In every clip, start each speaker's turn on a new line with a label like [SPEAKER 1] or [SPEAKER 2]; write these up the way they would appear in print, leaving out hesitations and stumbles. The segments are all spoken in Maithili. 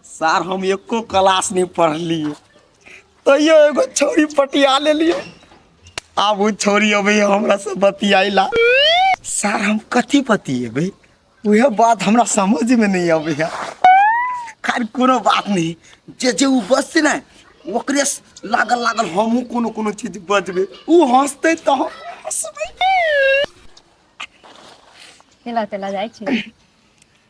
[SPEAKER 1] सार हम एको क्लास नहीं पढ़लिए तैयो एगो छौरी पटिया लेलिए। आब उ छौरी अबै हमरा से बतियाइला। सार हम कथी बतिएबै, उहे बात हमरा समझ में नहीं अबै है। खैर कोनो बात नहीं, जे जे उ बजतै ने ओकरे लागल लागल हमहूँ कोनो कोनो चीज बजबै, उ हंसतै तऽ हम हंसबै।
[SPEAKER 2] चला चला जाइ छी।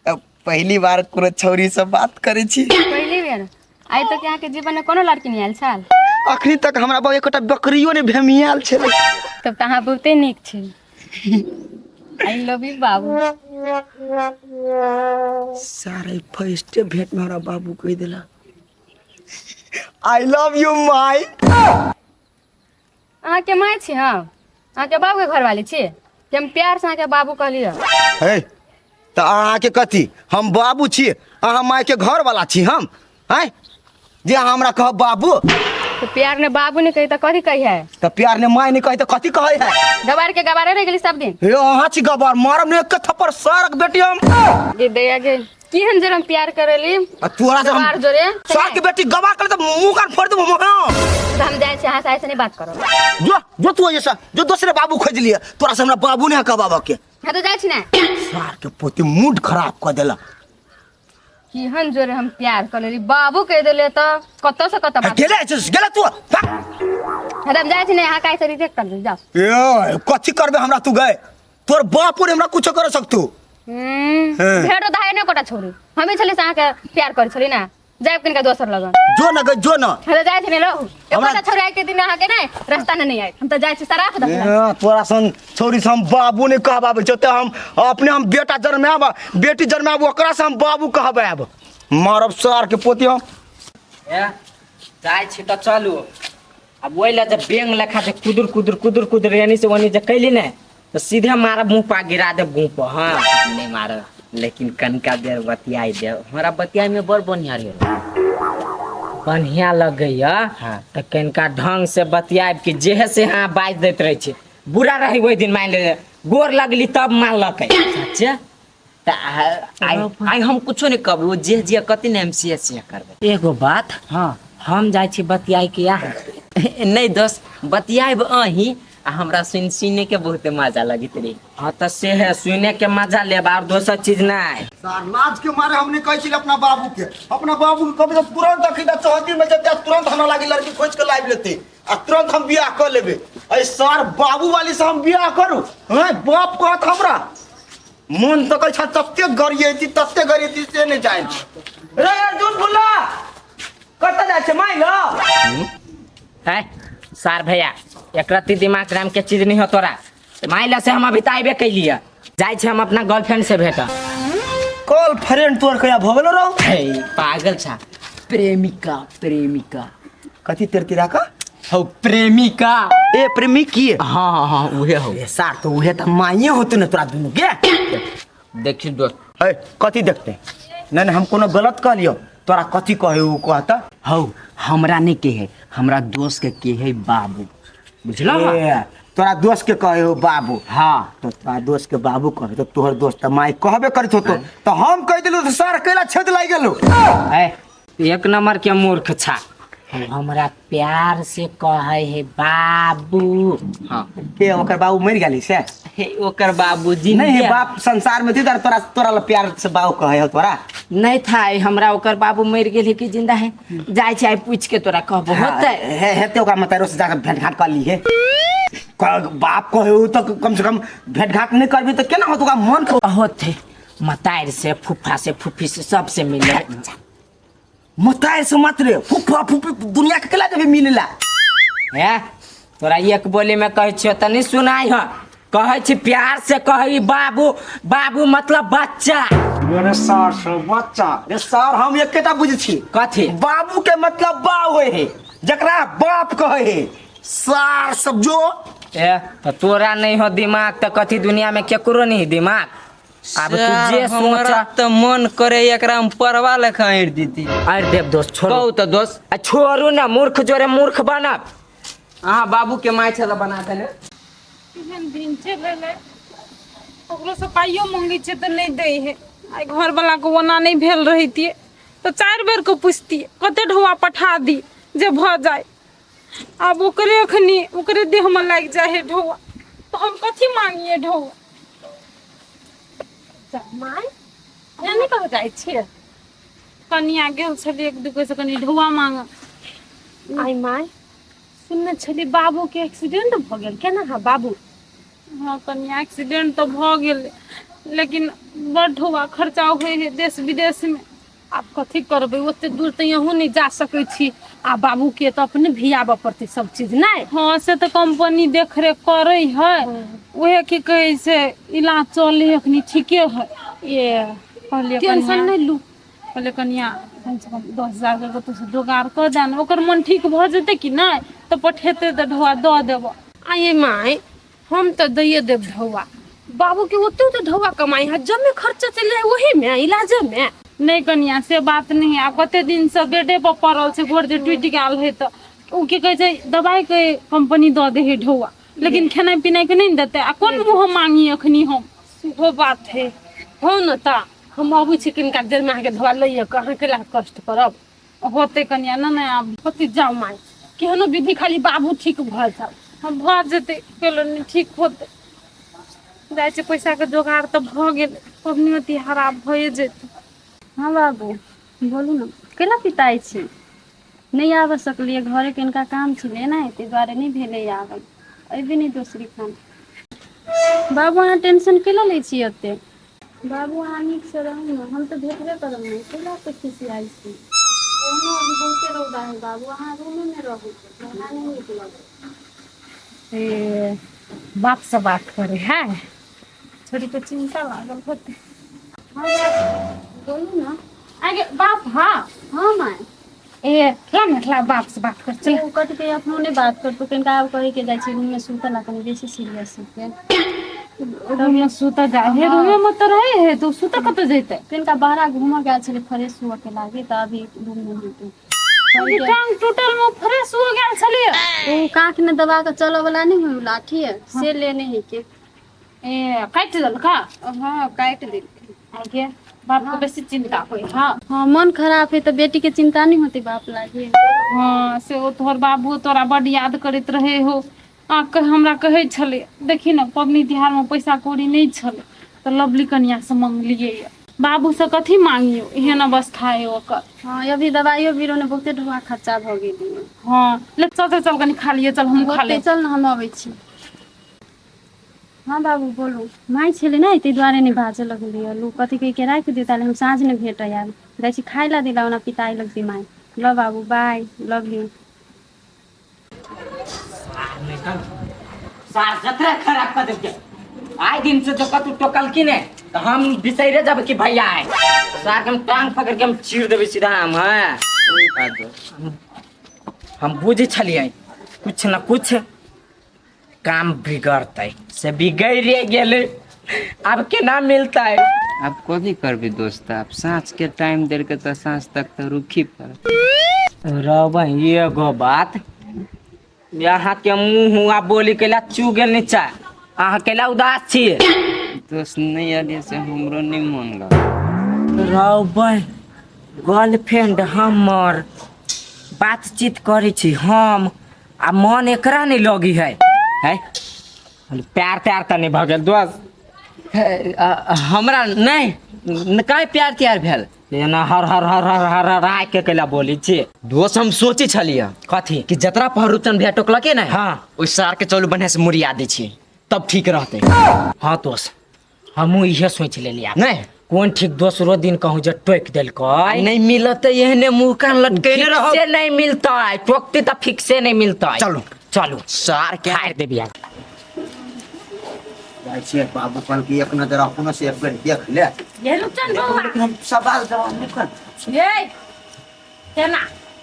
[SPEAKER 1] अब पहली बार कोनो छौरी से बात करै छी।
[SPEAKER 2] पहली बेर? आइ तक अहाँके जीवन में कोनो लड़की नहीं आयल छल?
[SPEAKER 1] अखनी तक हमरा बाबू एकोटा बकरियो नहि भेमियाल छलै।
[SPEAKER 2] तब तऽ अहाँ बहुते नीक छी। I love you बाबू।
[SPEAKER 1] सारे फर्स्टे भेंट में हमरा बाबू कहि देला I love you my.
[SPEAKER 2] अहाँके माय छी हम, अहाँके बाबूके घरवाली छी कि हम प्यार से अहाँके बाबू कहलियै।
[SPEAKER 1] हे तऽ अहाँके कथी, हम बाबू छी, अहाँ मायके घरवाला छी हम? आँय जे अहाँ हमरा कहब बाबू?
[SPEAKER 2] तो प्यार ने बाबू नहीं कही तो कथी कही है?
[SPEAKER 1] तऽ प्यार ने माय नहीं कही तऽ कथी कहै है?
[SPEAKER 2] गवार के गवारे रह गेली सब दिन।
[SPEAKER 1] हे अहाँ छी गवार, मारब ने एक थप्पड़ सारक बेटी हम।
[SPEAKER 2] गे दैया गे, की हम जरा प्यार करेली
[SPEAKER 1] आ तोरा से हम
[SPEAKER 2] गवार जोरे
[SPEAKER 1] सार के बेटी गवार करे तऽ मुंह कान फोड़ देबो हम।
[SPEAKER 2] तो हम जाइ छी, अहाँ से ऐसे नहीं बात करब।
[SPEAKER 1] जो जो तू ऐसा जो दोसरे बाबू खोज लिए, तोरा से हमरा बाबू नहीं कहबाबऽ के।
[SPEAKER 2] हाँ तो जाइ छी ना।
[SPEAKER 1] सार के पोती मूड खराब कऽ देलक।
[SPEAKER 2] केहन जोरे हम प्यार कर लेली, बाबू कह देले तो कतऽ से कतऽ बात।
[SPEAKER 1] गेले गेले तू भाग।
[SPEAKER 2] हाँ तो हम जाइ छी ना, अहाँ काहे से रिजेक्ट कर दू, जाओ।
[SPEAKER 1] ए कथी करबे हमरा तू गए, तोर बाप रे हमरा कुछो कर सकतू। हाँ।
[SPEAKER 2] भेड़ो दहाय ने कोटा छोड़ी, हमें छली से अहाँके प्यार कर छली ना, जायब कनिका दोसर लगन।
[SPEAKER 1] जो न गए जो न।
[SPEAKER 2] हम तो जाइ छी ने रहू,
[SPEAKER 1] हमरा-
[SPEAKER 2] एकोटा छोड़ी आइ के दिन अहाँके नहीं रास्ता ने नहीं आयत, हम तो जाइ छी सराफ दखला।
[SPEAKER 1] ए, तोरा सन छोरी से हम बाबू नहीं कहबाबै छौ तऽ हम अपने हम बेटा जन्मायब बेटी जन्मायब ओकरा से हम बाबू कहबायब, मारब सार के पोती हम।
[SPEAKER 3] ए, जाइ छी तऽ चलू। अब ओहि लए जे बेंग लेखा जे कुदुर कुदुर कुदुर कुदुर यानी से ओनी जे कैली ने तऽ सीधे मारब मुँह पा गिरा देब मुँह पर। हाँ
[SPEAKER 4] नहीं मारब, लेकिन कनका देर बतियाई देब, हमरा बतियाई में बड़ बढ़िया रहे।
[SPEAKER 3] बढ़िया लगैया।
[SPEAKER 4] हाँ।
[SPEAKER 3] तऽ कनिका ढंग से बतियाब कि जेहे से हाँ बाजि दैत रहै छै, बुरा रही ओहि दिन मान ले गोर लगली तब मानलकै।
[SPEAKER 4] सच्चे? तऽ आइ आइ हम कुछो नहीं कहबै, ओ जे जे कथी ने हम से से करबै।
[SPEAKER 3] एगो बात।
[SPEAKER 4] हाँ।
[SPEAKER 3] हम जाइ छी बतियाई के यहाँ।
[SPEAKER 4] नहीं दोस्त, बतियाब अहीं आ हमरा सुन सुने के बहुत मजा लगैत रहे।
[SPEAKER 3] हाँ तऽ से है, सुने के मजा लेब और दोसर चीज नहीं।
[SPEAKER 1] सार लाज के मारे हमने कहै छी अपना बाबू के, अपना बाबू के कभी तो तुरंत अखी तऽ चौहद्दी में जते तुरंत हमरा लागी लड़की खोज के लाबि लेते आ तुरंत हम बियाह कऽ लेबै। अरे सार बाबू वाली से हम बियाह करू? हैं बाप कहत हमरा मन तऽ कहै छल तते गरियेती तते गरियेती से नहि जानि। रे अर्जुन भुला कतऽ जाइ छै माइ ल?
[SPEAKER 3] है सार भैया, एक रत्ती दिमाग राम के चीज नहीं हो तोरा। माइला से हम अभी तऽ आबे कैलिए, जाइ छी हम अपना गर्लफ्रेंड से भेट।
[SPEAKER 1] कॉल फ्रेंड तोर कहिया भऽ गेलो रौ?
[SPEAKER 4] हे पागल छा, प्रेमिका प्रेमिका।
[SPEAKER 1] कथी तेर तिरा का?
[SPEAKER 4] हौ प्रेमिका।
[SPEAKER 1] ए प्रेमिकी?
[SPEAKER 4] हाँ हाँ हाँ उहे हौ।
[SPEAKER 1] ए सार तो उहे तऽ माइए होतु ने तोरा दुनू के।
[SPEAKER 4] देखी दोस्त।
[SPEAKER 1] है कथी देखते? नहीं नहीं हम कोनो गलत कहलियो तोरा कथी कहे उ कहता?
[SPEAKER 4] हौ हमरा नहीं के है, हमरा दोस्त के के है बाबू, बुझलो?
[SPEAKER 1] ए तोरा दोस्त के कहे हो बाबू?
[SPEAKER 4] हाँ।
[SPEAKER 1] तो तोरा दोस्त के बाबू कहे तो तोहर दोस्त तऽ माय कहबे करत होतो, तो हम कह देलु तो सर कैला छेद लागि गेलो।
[SPEAKER 3] ए एक नंबर के मूर्ख छा, हमरा प्यार से कहे है बाबू।
[SPEAKER 4] हाँ।
[SPEAKER 1] के ओकर बाबू मरि गेली से?
[SPEAKER 4] हे ओकर बाबूजी
[SPEAKER 1] नहीं हे बाप संसार में थी तर तोरा तोरा ला प्यार से बाबू कहे हो तोरा?
[SPEAKER 3] नहीं था हमरा ओकर बाबू मरि गेल है कि जिंदा है, जाइ छै आइ पूछ के तोरा कहबो होतै।
[SPEAKER 1] हे हेते ओकरा मतारो से जाके भेंट घाट कर ली है। बाप कहे हो तो कम से कम भेंट घाट नहीं करबी तो केना होत ओकरा मन के?
[SPEAKER 3] होते मतार से फूफा से फूफी से सबसे मिले।
[SPEAKER 1] मतार से मत रे, फूफा फूफी दुनिया के केला जबे मिलेला।
[SPEAKER 3] हे तोरा एक बोली में कहै छियो त नहीं सुनाई ह, कहै छी प्यार से कहै बाबू, बाबू मतलब बच्चा।
[SPEAKER 1] अरे सार से बच्चा रे सार हम एकेटा बुझै छी।
[SPEAKER 3] कथी?
[SPEAKER 1] बाबू के मतलब बा होय है, जकरा बाप कहै है सार सब जो।
[SPEAKER 3] ए त तोरा नहीं हो दिमाग त कथी दुनिया में केकरो नहीं दिमाग। आब तू जे
[SPEAKER 4] हमरा
[SPEAKER 3] सोचा
[SPEAKER 4] त मन करे एकरा में परवा लेखा ऐंठ दीती।
[SPEAKER 3] अरे देव दोस्त छोड़ू।
[SPEAKER 4] कहू त दोस्त।
[SPEAKER 3] आ छोड़ू ना, मूर्ख जोरे मूर्ख बनब।
[SPEAKER 4] अहाँ बाबू के माय छला बना देने।
[SPEAKER 5] एहन दिन चलि एलै, ककरोसँ पाइयो मङ्गै छियै तऽ नहि दै है। आइ घरवलाके ओना नहि भेल रहितियै तऽ 4 बेर के पुछतियै कते ढौआ पठा दी जे भऽ जाय। आब ओकरे अखनी ओकरे देहमे लागि जाइ है ढौआ, तऽ हम कथी मांगिए ढौआ?
[SPEAKER 2] माय एना नहि कह जाइ छियै।
[SPEAKER 5] कनिया गेल छलियै एक दूगो से कनि ढौआ मांगऽ।
[SPEAKER 2] आइ माय सुनने छली बाबू के एक्सीडेंट भऽ गेल, केना हा बाबू?
[SPEAKER 5] हाँ कनिया एक्सीडेंट तऽ भऽ गेल, लेकिन बड़ ढौआ खर्चा होइ है देश विदेश में।
[SPEAKER 2] आब कथी करबै, ओते दूर तऽ यहूँ नहि जा सकै छी, आ बाबू के तऽ अपने भियाबऽ पड़तै सब चीज नहि?
[SPEAKER 5] हाँ से तऽ कंपनी देख रेख करै है, उहे की कहै छै इलाज चलै है अखनी ठीके है।
[SPEAKER 2] ए
[SPEAKER 5] कहलियै
[SPEAKER 2] टेंशन
[SPEAKER 5] कनिया
[SPEAKER 2] नहि लू।
[SPEAKER 5] कहलियै कनिया कम से कम 10,000 के कतौसँ जोगाड़ कऽ दे ने, ओकर मन ठीक भऽ जेतै कि नहि तऽ पठेतै तऽ ढौआ दऽ देबऽ।
[SPEAKER 2] आये माय हम तऽ दैये देब ढौआ, बाबू के ओते ओते ढौआ कमाई है, जमे खर्चा चलि जाए ओही में इलाजे में।
[SPEAKER 5] नहि कनिया से बात नहि है, आब कते दिनसँ बेडे पर पड़ल छै, गोड़ जे टूटि गेल है तऽ ओ की कहै छै दवाई के कंपनी दऽ दे है ढौआ, लेकिन खेनाइ पिनाइ के नहि ने देतै, आ कोन मुँह मांगी अखनी हम?
[SPEAKER 2] सेहो बात है। हो ने तऽ हम अबै छी कनिका देरमे, अहाँके धोआ लैए कऽ, अहाँ केला कष्ट करब?
[SPEAKER 5] होतै कनिया ने नहि आब
[SPEAKER 2] होतै। जाउ माय, केहनो विधि खाली बाबू ठीक भऽ जाउ।
[SPEAKER 5] हम भऽ जेतै, केलो नहि ठीक होतै, जाइ छै पैसाके जोगाड़ तऽ भऽ गेलै, पबनियो तिहार आब भए जेतै।
[SPEAKER 6] हाँ बाबू बोलू ने, केना पिताइ छी? नहि आबऽ सकलियै, घरे कनिका काम छलै ने, ताहि दुआरे नहि भेलै आबल। अयबै नहि दोसरी खान। बाबू अहाँ टेंशन केला लै छी एते? बाबू अहाँ नीकसँ रहू ने, हम तऽ भेटबे करब ने, केला एते खिसियाइ छी? ओहनो अभी बहुते रौदा है बाबू, अहाँ रूमेमे रहू, हमरा नहि नीक लगै।
[SPEAKER 5] ए बाप से बात करे है, छोरी के चिंता लागल होते।
[SPEAKER 6] हाँ बाबू बोलू ने।
[SPEAKER 5] आगे बाप। हाँ
[SPEAKER 6] हाँ माय।
[SPEAKER 5] ए ला ने ला, बाप से बात कर चल।
[SPEAKER 6] ओ कथी के अपनो नहि बात करतौ, कनिका आब कहि के जाइ छी रूममे सुतऽ ला, कनि बेसी सीरियस है।
[SPEAKER 5] रूम में सुता जा हे? रूमे में तो रहे है, तो सुता कतऽ जैते?
[SPEAKER 6] कनिका बाहरा घूमऽ गेल छलै फ्रेश हुअ के लागी, तऽ अभी रूममे हेतै।
[SPEAKER 5] अभी टांग टूटल में फ्रेश हो गेल छलियै?
[SPEAKER 6] ओ काँख में दबा के चलऽ वाला नहि होइ लाठी है, से लेने है के।
[SPEAKER 5] ए काटि देलका?
[SPEAKER 6] हाँ काटि देलकै।
[SPEAKER 5] आगे बाप के बेसी चिंता होई। हाँ
[SPEAKER 6] हाँ मन खराब है तऽ बेटी के चिंता नहीं होती बाप लागी?
[SPEAKER 5] हाँ से ओ तोहर बाबू तोरा बड याद करैत रहे हो, आ हमरा कहै छलै देखी ने पबनी तिहारमे पैसा कौड़ी नहि छलै तऽ लवली कनिया से मंगलियै यऽ, बाबू से कथी मांगियौ, एहन अवस्था है ओकर।
[SPEAKER 6] हाँ अभी दवाइयो बीरो ने बहुते ढुआ खर्चा भऽ गेलै।
[SPEAKER 5] हाँ ले चल चल चल कनि खा लिअ, चल हम खा लेब।
[SPEAKER 6] चल ने हम अबै छी। हाँ बाबू बोलू। माय छलै ने ताहि दुआरे नहि बाजऽ लगलियै। लू कथी कहिके राखि दियौ, ताले हम साँझमे भेटऽ आयब। जाइ छी खाय लए दिला, ओना पिताइ लगतै माय। ल बाबू बाय, लव यू।
[SPEAKER 3] सार जतरा खराब कर देलकै। आइ दिन से जो कतू टोकलखिन है तऽ हम बिसैरे जाब कि भैया आए। सार के हम टांग पकड़ के हम चीर देबै सीधा हम। हाँ हम बुझै छलियै कुछ न कुछ काम बिगड़तै, से बिगड़ि गेलै, आब केना मिलतै?
[SPEAKER 4] आब कथी करबी दोस्त, आब साँझ के टाइम देलकै तऽ साँझ तक तऽ रुकी पड़त।
[SPEAKER 3] रबै एगो बात, अहाँके मुँह हुआ बोली कैला चू गेल नीचा, अहाँ कैला उदास छियै?
[SPEAKER 4] दोस्त नहि एलियै से हमरो नहि मन लगल।
[SPEAKER 3] रबै गर्लफ्रेंड हमर बातचीत करै छी हम, आ मन एकरा नहि लगी है, है प्यार त्यार तऽ नहि भऽ गेल दोस्त?
[SPEAKER 4] हमरा नहि काहे प्यार त्यार भेल।
[SPEAKER 3] एना हर हर हर हर हर हर आइ के कैला बोली छी?
[SPEAKER 4] दोस्त हम सोचे छलियै
[SPEAKER 3] कथी
[SPEAKER 4] कि जतरा पहर रूपचंद भैया टोकलके ने,
[SPEAKER 3] हाँ
[SPEAKER 4] ओहि सार के चलू बढ़िया से मुड़िया दै छी तब ठीक रहतै।
[SPEAKER 3] हाँ दोस्त हमहूँ इहे सोचि लेलियै।
[SPEAKER 4] नहि
[SPEAKER 3] कोन ठीक, दोसरो दिन कहूँ जे टोकि देलकै
[SPEAKER 4] नहि मिलतै, एहने मुँह कान लटकेने रहब।
[SPEAKER 3] फिक्से नहीं मिलतै, टोकते तऽ फिक्से नहीं मिलतै।
[SPEAKER 1] चलू।
[SPEAKER 3] चलू
[SPEAKER 1] सार के
[SPEAKER 3] फाड़ि देबी आब।
[SPEAKER 1] जाइ छियै, बाबू कहलकै एक नजर अपनो से एक बेर देख ले।
[SPEAKER 2] ये रुपचन बौआ।
[SPEAKER 1] लेकिन हम सवाल जवाब नहि कर।
[SPEAKER 2] ये केना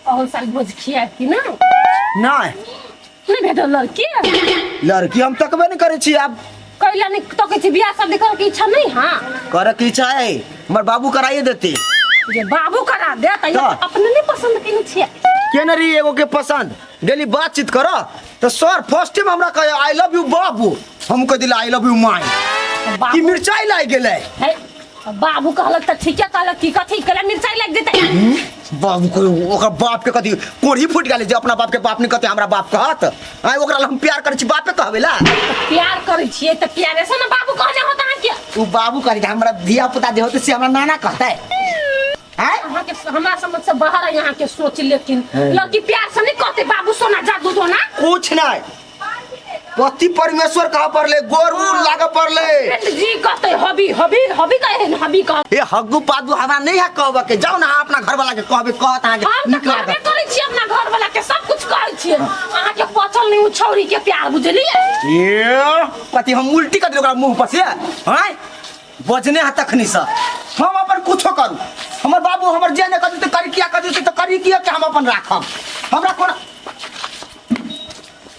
[SPEAKER 2] अहू साल भोज खियाब कि नहि?
[SPEAKER 1] नहि।
[SPEAKER 2] नहि भेटल लड़की?
[SPEAKER 1] लड़की हम तकबे नहि करै छी आब।
[SPEAKER 2] कैला नहि तकै छी? बियाह शादी करे के इच्छा नहीं? हाँ
[SPEAKER 1] करे के इच्छा है, हमर बाबू कराइए देते।
[SPEAKER 2] जे बाबू करा दे त
[SPEAKER 1] तऽ?
[SPEAKER 2] अपने नहीं पसंद केने छियै?
[SPEAKER 1] केने रही एगो के पसंद, गेली बातचीत कर तऽ सर फर्स्ट टाइम हमरा कहे I love you बाबू, हम कह दिला I love you my. की मिर्चाई लागि गेलै।
[SPEAKER 2] हे। बाबू कहलक तऽ ठीके कहलक की कथी केला मिरचाई लागि जेतै।
[SPEAKER 1] बाबू को ओकर बाप के कथी कोढ़ी फूटि गेलै जे अपना बाप के बाप नहीं कहते हमरा बाप कहत? आय ओकरा ला हम प्यार करै छी, बापे कहबै ला।
[SPEAKER 2] प्यार करै छियै तऽ प्यारे से ने बाबू कहने होत अहाँके।
[SPEAKER 1] उ बाबू कहै छै, हमरा धिया पुता जे होतै से हमरा नाना कहतै। आय
[SPEAKER 2] अहाँके हमरा समझ से बाहर है अहाँके सोच, लेकिन लड़की प्यार से नहीं कहते बाबू सोना जादू धोना
[SPEAKER 1] कुछ नहीं। पति परमेश्वर कहा पड़ले, गोर उर लागे पड़ले।
[SPEAKER 2] जी कहते हबी हबी हबी कहे न, हबी कहते।
[SPEAKER 1] ए हग्गू पादू हमरा नहीं है कहबे के, जाओ ना अपना घर वाला के कहबे, कहत अहाँके
[SPEAKER 2] हम तऽ
[SPEAKER 1] नीक
[SPEAKER 2] कहबे
[SPEAKER 1] लागत।
[SPEAKER 2] करै छी अपना घर वाला के, सब कुछ कहै छियै। अहाँके पचल नहीं उ छौरी के प्यार, बुझलियै?
[SPEAKER 1] ए कथी हम उल्टी कर दियौ ओकरा मुंह पर से? आँय बजने है तखनी से हम अपन कुछो करू, हमर बाबू हमर जे ने करू तऽ करी किया करू तऽ करी किया के हम अपन राखब, हमरा कोना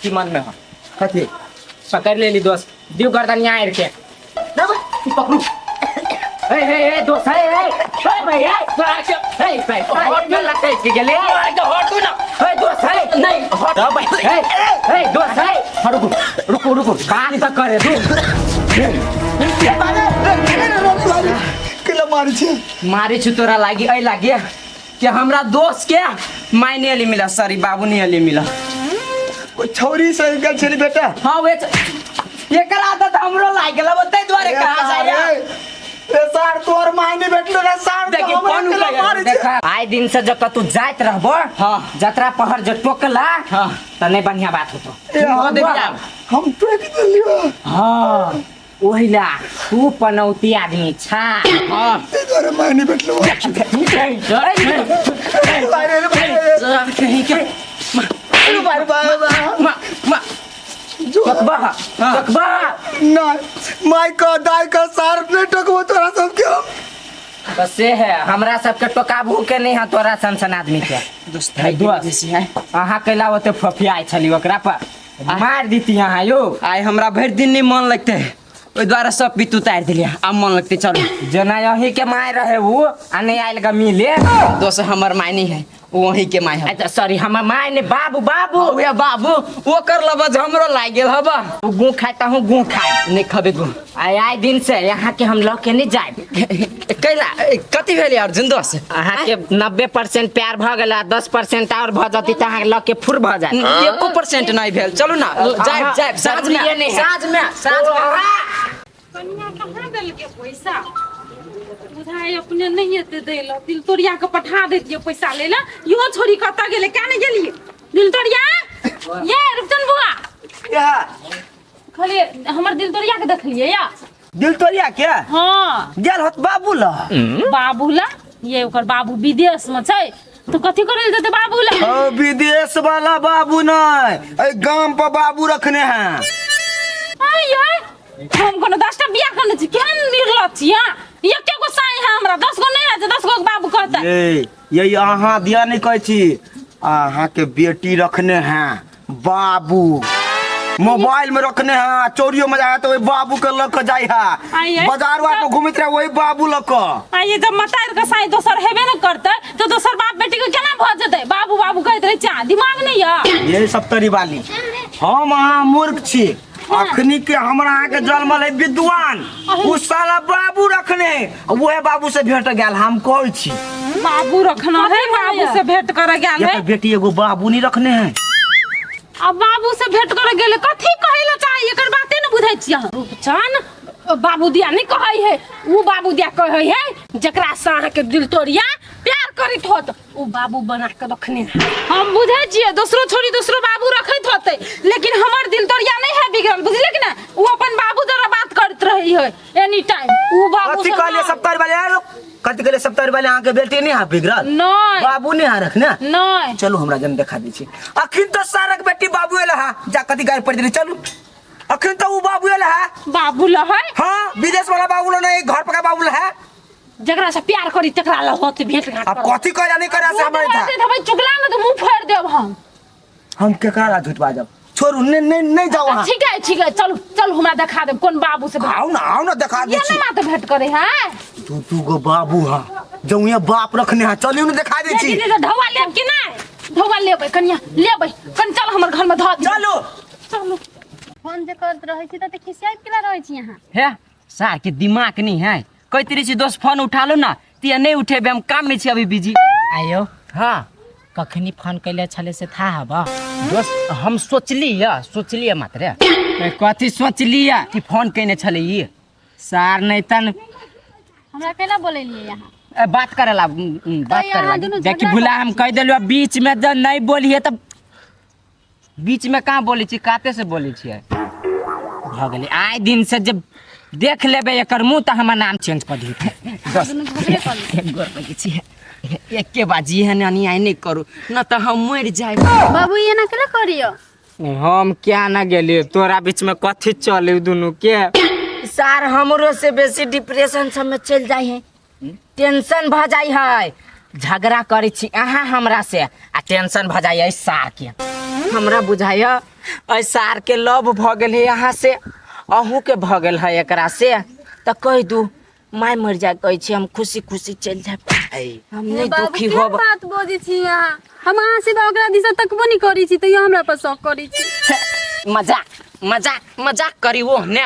[SPEAKER 3] की मन में हो?
[SPEAKER 1] कथी
[SPEAKER 3] पकड़ लेली दोस्त, दियो गर्दन यहाँ आर के।
[SPEAKER 1] देबै, पकड़ू।
[SPEAKER 3] हे हे हे दोस्त, हे हे हे भाई, हे तोरा के, हे भाई, हट में लगते के गेले। हट ना हे दोस्त, हे नहीं हट हे हे दोस्त, हे रुको रुको रुको, बात तो करे तू।
[SPEAKER 1] केला मारै छै?
[SPEAKER 3] मारे छु तोरा लागी ऐ लागी कि हमरा दोस्त के माय नहीं अली मिला, सॉरी बाबू नहीं अली मिला।
[SPEAKER 1] कोई छौरी से गेल छली बेटा?
[SPEAKER 3] हाँ वे एकर आदत हमरो लाग गेल, अब ताहि दुआरे कहाँ जाय।
[SPEAKER 1] ए सार तोर माय नहीं भेटलो रे सार,
[SPEAKER 3] देखी फोन
[SPEAKER 1] मारै छै।
[SPEAKER 3] देखा आइ दिन से जब तू जाइत रहबो,
[SPEAKER 4] हाँ।
[SPEAKER 3] जतरा पहर जे टोकला,
[SPEAKER 4] हाँ।
[SPEAKER 3] त नहीं बढ़िया बात होतो।
[SPEAKER 1] ए, हम हम टोक देलियो।
[SPEAKER 3] हाँ ओहिला तू पनौती आदमी छा।
[SPEAKER 4] हाँ
[SPEAKER 1] ताहि दुआरे माय नहीं भेटलो। अरे रे भाई,
[SPEAKER 3] कहीं के
[SPEAKER 1] अरे भाई, भाई, भाई।
[SPEAKER 3] मा मा टोकबा टोकबा
[SPEAKER 1] नहीं माय का दाई का सार नहीं टोकबो तोरा सबके हम।
[SPEAKER 3] बस से है हमरा सबके टोकाबू के नहीं है तोरा सन सन आदमी के।
[SPEAKER 4] दोस्त
[SPEAKER 3] है दोस्त,
[SPEAKER 4] है
[SPEAKER 3] अहाँ कैला ओते फफियाइ छली ओकरा पर मार दीती अहाँ यो।
[SPEAKER 4] आइ हमरा भरि दिन नहीं मन लगते, ओहि दुआरे सब पीत उतारि देलियै, आब मन लगते। चलू
[SPEAKER 3] जेना यही के माय रहे उ आ नहीं आयल ग मिले।
[SPEAKER 4] दोस्त हमर माय नहीं है, वो वही के माय है।
[SPEAKER 3] अच्छा सॉरी हमर माय ने बाबू बाबू
[SPEAKER 4] उहे बाबू ओकर लबज हमरो लागि गेल हबा।
[SPEAKER 3] उ गु खाता हूँ गु खाए
[SPEAKER 4] नहीं खबे गु।
[SPEAKER 3] आइ आइ दिन से यहाँ के हम लऽ के नहीं जाए।
[SPEAKER 4] कैला कथी भेल अर्जुन दोस्त?
[SPEAKER 3] अहाँ के 90% प्यार भऽ गेल, 10% और भऽ जती तऽ अहाँ लऽ के फुर भऽ जायत।
[SPEAKER 4] 1% नहीं भेल। चलू ना जायब जायब साँझ में, साँझ में, साँझ में।
[SPEAKER 5] कनिया कहाँ देलकै पैसा? बुझाइ अपने नहीं एते दै लए, दिल तोड़िया के पठा दैतियै पैसा लै लए। इहो छोरी कतऽ गेलै? क्या नहीं गेलियै दिल तोड़िया? ये रुपचन बुआ खाली हमर दिल तोड़िया के देखलियै या?
[SPEAKER 1] दिल तोड़िया के
[SPEAKER 5] हाँ
[SPEAKER 1] गेल होत बाबू ला।
[SPEAKER 5] बाबू ला? ये ओकर बाबू विदेश में छै तो कथी करे जेतै बाबू ला?
[SPEAKER 1] ओ विदेश वाला बाबू नहीं, ए गाम पर बाबू रखने हैं।
[SPEAKER 5] आय हम कोनो 10टा बियाह करने छी, केहन निर्लज छी अहाँ? एके गो साई है हमरा, 10 गो नहीं है जे 10 गो के बाबू कहतै।
[SPEAKER 1] ये ये अहाँ दिया नहीं कहै छी, अहाँ के बेटी रखने हैं बाबू, मोबाइल में रखने हैं, चोरियो में जाए तो वही बाबू के लग के जाए है, बाजार वार पर घूमित रहे वही बाबू लग के।
[SPEAKER 5] आइए जब मतार के साई दोसर हेबे न करते तो दोसर बाप बेटी के केना भऽ जेतै? बाबू बाबू कहैत रहै छै, दिमाग नहीं है।
[SPEAKER 1] ये सब तरी वाली हम अहाँ मूर्ख छी, अखनी के हमरा अहाँ के जन्मल है विद्वान, उ साला बाबू रखने वह बाबू से भेंट गेल। हम कहै छी
[SPEAKER 5] बाबू रखना है, बाबू से भेंट करे गेल है।
[SPEAKER 1] एकर बेटी एगो बाबू नहीं रखने है।
[SPEAKER 5] अब बाबू से भेंट करे गेले कथी कहै ला चाही एकर बाते न बुझै छी अहाँ। रूपचन बाबू दिया नहीं कहै है, उ बाबू दिया कहै है जकरा से अहाँ के दिल तोड़िया प्यार करैत होत उ बाबू बना के रखने है। हम बुझै छियै दोसरो छोरी दोसरो बाबू रखैत होतै, लेकिन हमर दिल तोड़िया नहीं है बिगड़ल, बुझलियै कि ना? उ अपन बाबू द्वारा बात करैत रहै है एनी टाइम। उ बाबू
[SPEAKER 1] कथी
[SPEAKER 5] से
[SPEAKER 1] कहलियै सप्ताह वाले यार? कथी कहलियै सप्ताह वाले? अहाँ के बेटी नहीं है बिगड़ल?
[SPEAKER 5] नहीं।
[SPEAKER 1] बाबू नहीं है रखने?
[SPEAKER 5] नहीं।
[SPEAKER 1] चलू हमरा जन देखा दै छी। अखन तो सारक बेटी बाबू एल है, जा कथी गारि पड़ देली। चलू अखन तो उ बाबू एल है।
[SPEAKER 5] बाबू ल है?
[SPEAKER 1] हाँ विदेश वाला बाबू ल नहीं, घर पर का बाबू ल है।
[SPEAKER 2] जकरा से प्यार करी तकरा ल होत भेंट घाट।
[SPEAKER 1] अब कथी करे नहीं करे से हमरा था।
[SPEAKER 5] भाई चुगला न तो मुंह फाड़ देब हम।
[SPEAKER 1] हम केकरा ला झूठ बाजब? छोड़ू नहीं नहीं नहीं जाओ वहाँ।
[SPEAKER 5] ठीक है ठीक है, चलू चलू हमरा देखा देब कोन बाबू से।
[SPEAKER 1] आओ ना आओ ना देखा दे
[SPEAKER 5] ये
[SPEAKER 1] छी।
[SPEAKER 5] ना मात भेंट करे है।
[SPEAKER 1] दू दू गो बाबू है जौं ये बाप रखने है, चलियो ना देखा दे छी।
[SPEAKER 5] दीदी ढौआ लेब कि नहीं? ढौआ लेबै कनिया लेबै, कनि चल हमर घर में धऽ दी।
[SPEAKER 1] चलू
[SPEAKER 5] चलू।
[SPEAKER 6] फोन जे करत रहै छी तऽ खिसियाइत केना रहै छी अहाँ?
[SPEAKER 3] हे सार के दिमाग नहीं है,
[SPEAKER 4] कहैत रहै छी दोस्त फोन उठा लो ना तिया नहीं उठेबे हम काम में छी अभी बिजी।
[SPEAKER 3] आयो।
[SPEAKER 4] हाँ।
[SPEAKER 3] कखनी फोन कैले छले से था हबा?
[SPEAKER 4] दोस्त हम सोचली या सोचली मात्र।
[SPEAKER 3] कथी सोचली या?
[SPEAKER 4] कि फोन केने छले ई
[SPEAKER 3] सार नहीं तन
[SPEAKER 6] हमरा केना बोलेलिए यहाँ?
[SPEAKER 4] ए, बात करेला, बात
[SPEAKER 6] तो यहाँ
[SPEAKER 4] करेला।
[SPEAKER 6] दुनू
[SPEAKER 3] देखी
[SPEAKER 6] झगड़ा
[SPEAKER 3] भुला हम कह देलु बीच में जब नहीं बोलिए तब
[SPEAKER 4] बीच में कहाँ बोले छी, काते से बोले छियै।
[SPEAKER 3] भ गेलै। आइ दिन से जब देख लेबै एकर मुँह तऽ हमर नाम चेंज कऽ दियौ।
[SPEAKER 6] दुनू झगड़े कर ले।
[SPEAKER 4] गोर लगै छी, एके बाजी एहन अन्याय नहि करू न तऽ हम मरि जायब।
[SPEAKER 6] बाबू ई एना केना करियो?
[SPEAKER 3] हम क्या ना गेलियै तोरा बीच में कथी चले दुनू के। सार हमरो से बेसी डिप्रेशन सब में चलि जाइ है, टेंशन भ जाइ है। झगड़ा करै छी अहाँ हमरा से आ टेंशन भ जाइ है सार के। हमरा बुझाइ है एहि सार के लव भ गेल है अहाँ से, अहूँ के भ गेल है एकरा से। तऽ कहि दू माय मरि जाय कहै छी हम खुशी खुशी चलि जायब, हम नहि
[SPEAKER 6] बाबू,
[SPEAKER 3] दुखी
[SPEAKER 6] केहन
[SPEAKER 3] होब।
[SPEAKER 6] बात बजै छी अहाँ? हम अहाँ सिवा ओकरा दिशा तकबो नहि करै छी तैयो हमरा पर शक करै छी।
[SPEAKER 4] मजाक मजाक मजाक करी ओ ने।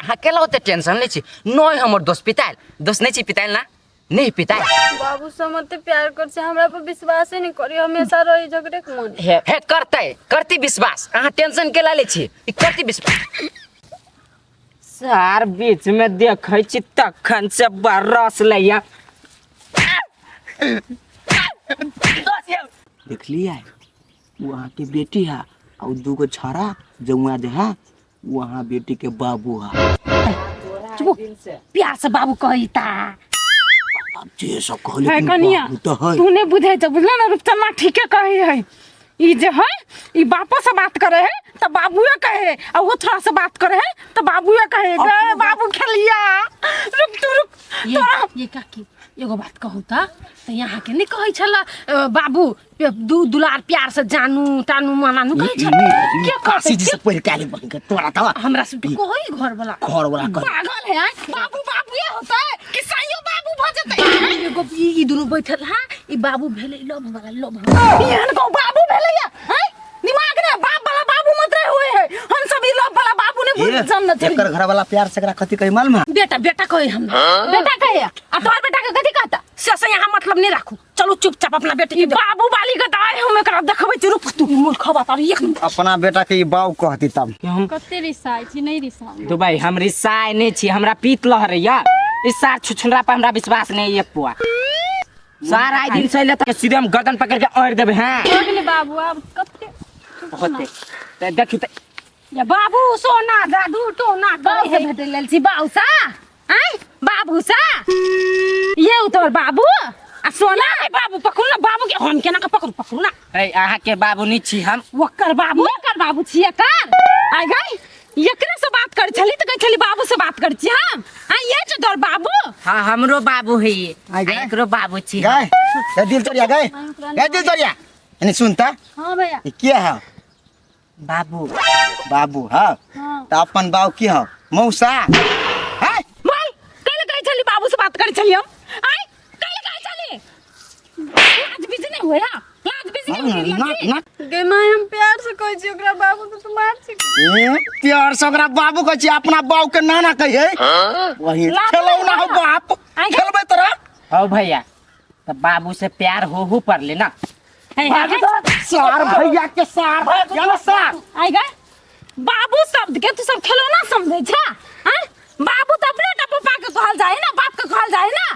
[SPEAKER 4] अहाँ केला ओते टेंशन लै छी? नहि हमर दोस्त पितायल, दोस्त नहि छी पितायल ना, नहीं पितायल।
[SPEAKER 6] बाबू सब मते प्यार कर छै, हमरा पर विश्वासे नहि करी, हमेशा रही झगड़े के मन।
[SPEAKER 4] हे हे करतै करती विश्वास, अहाँ टेंशन केला लै छी? ई करती विश्वास।
[SPEAKER 3] सार बीच में देखै छी तखन से बरस लैया।
[SPEAKER 1] देखलियै वो अहाँ के बेटी है और दूगो छाड़ा जौआ जे है वो अहाँ बेटी के बाबू है।
[SPEAKER 2] चुप प्यार से बाबू कहता।
[SPEAKER 1] अब जे सब कहले
[SPEAKER 5] है
[SPEAKER 1] कि
[SPEAKER 5] कनिया,
[SPEAKER 1] बाबू तो है।
[SPEAKER 5] तू नहीं बुझे छ बुझल ना रूपचन्ना ठीके कहे है। ई जे है ई बापो से बात करे है तो बाबूए कहे, और वो थोड़ा से बात करे है तो बाबूए कहे। गए बाबू खेलिया रुक तू रुक।
[SPEAKER 2] ये ये काकी एगो बात कहू त यहाँ के नहीं कहै छला बाबू दू दुलार प्यार से जानू टानू मनानू कहै छला। के कहतै?
[SPEAKER 1] काशी जी से पढ़ के आले बन के तोरा तवा
[SPEAKER 2] हमरा सब के कहै घर वाला।
[SPEAKER 1] घर वाला कह।
[SPEAKER 2] पागल है आय? बाबू बाबूए होतै कि साइयो बाबू भ जेतै? एगो ई दुनू बैठल हा, ई बाबू भेलै लव वाला लव। एहन को बाबू भेलै या हैं? दिमाग ने बाप वाला बाबू मत रहे हुए है, हम सब ई लव वाला बाबू ने बुझ जान न
[SPEAKER 1] एकर घर वाला प्यार से एकरा कथी कही मालूम है?
[SPEAKER 2] बेटा बेटा कहे हम बेटा कहे आ तोहर बेटा के कथी कहता? से यहाँ मतलब नहीं राखू, चलू चुपचाप अपना बेटी के बाबू वाली के दाय हम एकरा देखबै छी। रुक तू मूर्ख बात एक मिनट।
[SPEAKER 1] अपना बेटा के ई बाऊ कहती तब
[SPEAKER 3] हम
[SPEAKER 6] कते रिसाइ छी? नहीं रिसाउ
[SPEAKER 3] दुबई हम रिसाइ नहीं छी, हमरा पीत लहरैया। इस सार छुछुनरा पर हमरा विश्वास नहीं एक पुआ। सार आइ दिन से त सीधे हम गर्दन पकड़ के ओढ़ देबे। हां
[SPEAKER 6] हो गेलै बाबू आब कते
[SPEAKER 3] होते त देखियौ त
[SPEAKER 2] या बाबू सोना जादू टोना करे है भेटै लेल छी बाबू सा। आय बाबू सा ये तोर बाबू आ सोना है बाबू पकड़ू ना बाबू के, हम केना के पकड़ू? पकड़ू ना।
[SPEAKER 3] ए अहाँ के बाबू नहीं छी हम।
[SPEAKER 2] ओकर बाबू ओकर बाबू छी एकर। आय गई एकरे से बात कर छली त कहै छली बाबू से बात कर छी हम। आ ये जो तोर बाबू।
[SPEAKER 3] हां हमरो बाबू है ये।
[SPEAKER 1] आय गए।
[SPEAKER 3] एकरो बाबू छी।
[SPEAKER 1] गए ए दिल तोरिया गए, ए दिल तोरिया एने सुनता।
[SPEAKER 6] हां भैया।
[SPEAKER 1] ई के है?
[SPEAKER 3] बाबू।
[SPEAKER 1] बाबू हां।
[SPEAKER 6] हां।
[SPEAKER 1] त अपन बाबू की है? मौसा। हैं?
[SPEAKER 2] बोल कल कहै छली बाबू से बात कर छली हम। आय कल कहै छली लाज बीज नहीं होया, लाज बीज नहीं होया।
[SPEAKER 1] ना ना
[SPEAKER 6] गे my हम प्यार से कहै छी ओकरा बाबू तो तू मार छी।
[SPEAKER 1] ए प्यार से ओकरा बाबू कहै छी, अपना बाबू के नाना कहिए। वही खेलौना हो बाप, खेलबै तोरा।
[SPEAKER 3] हो भैया त बाबू से प्यार हो हो पर ले ना।
[SPEAKER 1] सार भैया के सार या ना सार।
[SPEAKER 2] आइ गए बाबू शब्द के तू सब खेलौना समझै छा? हैं बाबू त अपने टा पप्पा के कहल जाय ना, बाप के कहल जाय ना।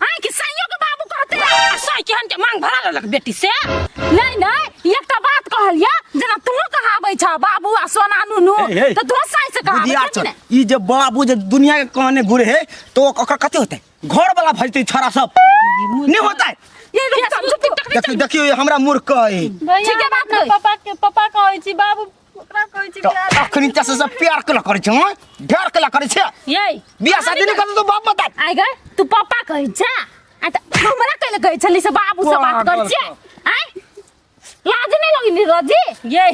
[SPEAKER 2] हैं कि साइयो के बाबू कहते आ साइ केहन के मांग भरा लेलक बेटी से। नहीं नहीं एकटा बात कहलिया जेना तू कहाबै छा बाबू आ सोना नुनू त तू साइ से कहाबै
[SPEAKER 1] बुधियार
[SPEAKER 2] छा कि
[SPEAKER 1] छौ। ई जे बाबू जे दुनिया के कहने घुरे है तो ओकर कथी होतै? घर वाला भजतै छड़ा सब नहीं होतै।
[SPEAKER 2] ये रुक जा, रुक, टिकटॉक नहीं
[SPEAKER 1] देखियो देखियो ये हमरा मूर्ख कहै।
[SPEAKER 6] भैया,
[SPEAKER 2] ठीक है, बात
[SPEAKER 6] अपना
[SPEAKER 2] कही।
[SPEAKER 6] पापा के पापा कहै छी बाबू ओकरा कहै छी
[SPEAKER 1] तो
[SPEAKER 6] प्यार।
[SPEAKER 1] अखनी तसे से प्यार केला करै छै, हँ? ढेर केला करै छै।
[SPEAKER 2] ये
[SPEAKER 1] बियाह शादी नहीं करतै तो बाप बता।
[SPEAKER 2] आइ गए तू पापा कहै छा आ त हमरा कहले कहै छली से बाबू से बात कर छियै। आइ लाज नहीं लगी रजी? ये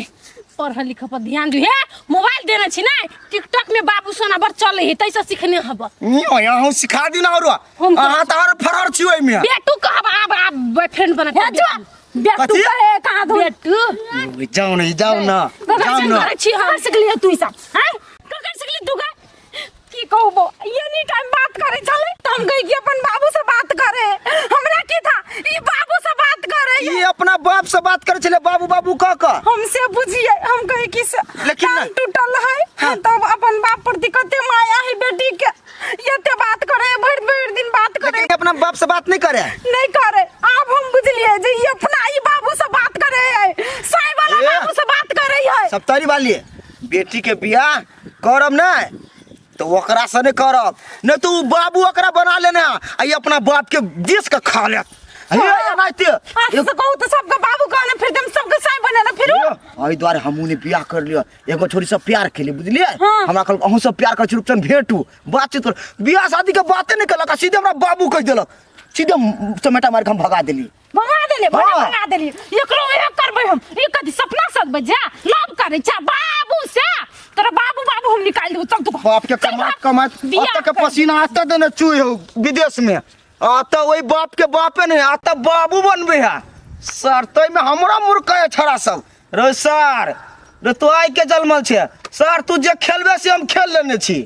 [SPEAKER 2] पढ़ लिख पर ध्यान दू। हे मोबाइल देने छी ना, टिकटॉक में बाबू सोना बड़ चले है तैसे सीखने हब।
[SPEAKER 1] नियो यहाँ सिखा दी ना औरो। अहाँ त और फरर छी ओइ में।
[SPEAKER 2] बेटू कहब आब आब बॉयफ्रेंड बना के बेटू
[SPEAKER 1] कथी?
[SPEAKER 2] कहे कहाँ धो बेटू।
[SPEAKER 1] जाओ ना जाओ ना जाओ ना।
[SPEAKER 2] करै छी हम सिखलियै तू ई सब हैं? ककर सिखली तू गा? की की कहू बो एनी टाइम बात करे छले त हम गई कि अपन बाबू से बात करे हमरा की था ई बाबू से बात करे
[SPEAKER 1] ई अपना बाप से बात करे छले बाबू बाबू कह कह
[SPEAKER 2] हमसे बुझिए हम कहे कि से
[SPEAKER 1] लेकिन
[SPEAKER 2] कान
[SPEAKER 1] नहीं।
[SPEAKER 2] टूटल है
[SPEAKER 1] हाँ।
[SPEAKER 2] तब अपन बाप प्रति कते माया है बेटी के एते बात करे भरि भरि दिन बात करे
[SPEAKER 1] लेकिन अपना बाप से बात नहीं करे
[SPEAKER 2] नहीं करे आब हम बुझलिए जे ई अपना ई बाबू से बात करे है साई वाला
[SPEAKER 1] ए।
[SPEAKER 2] बाबू से बात करे है
[SPEAKER 1] सप्तारी वाली बेटी के बियाह करब नहीं तो ओकरा से नहीं करब नहीं तो उ बाबू ओकरा बना लेने आ ई अपना बाप के देश के खा लेत हे एनाहिते
[SPEAKER 2] आज से कहू तो सबके बाबू कहने फिर तुम सबके साई बने ना फिर
[SPEAKER 1] एहि दुआरे हमहूँ ने बियाह कर लिअ एगो छोरी सब प्यार केली बुझलियै
[SPEAKER 2] हाँ।
[SPEAKER 1] हमरा कहलक अहूँ सब प्यार कर छी रूपचंद भेटू बातचीत कर बियाह शादी के बाते नहीं केलक आ सीधे हमरा बाबू कहि देलक सीधे चमेटा मारि के हम भगा देली
[SPEAKER 2] भगा देले भले
[SPEAKER 1] हाँ।
[SPEAKER 2] भगा देली एकरो इहे करबै हम ई कथी सपना सजबै जा लव करे जा बाबू से तोरा बाबू बाबू हम निकाल देबो चल तू
[SPEAKER 1] बाप के कमात कमात
[SPEAKER 2] बियाह
[SPEAKER 1] अतऽ के
[SPEAKER 2] कर।
[SPEAKER 1] पसीना अतऽ देने चुइ हो विदेश में अतऽ ओहि बाप के बापे नहीं अतऽ बाबू बनबे है सर तैमे हमरा मुर्खा है छड़ा सब रे सर रे तू आइ के जन्मल छे सर तू जे खेलबे से हम खेल लेने छी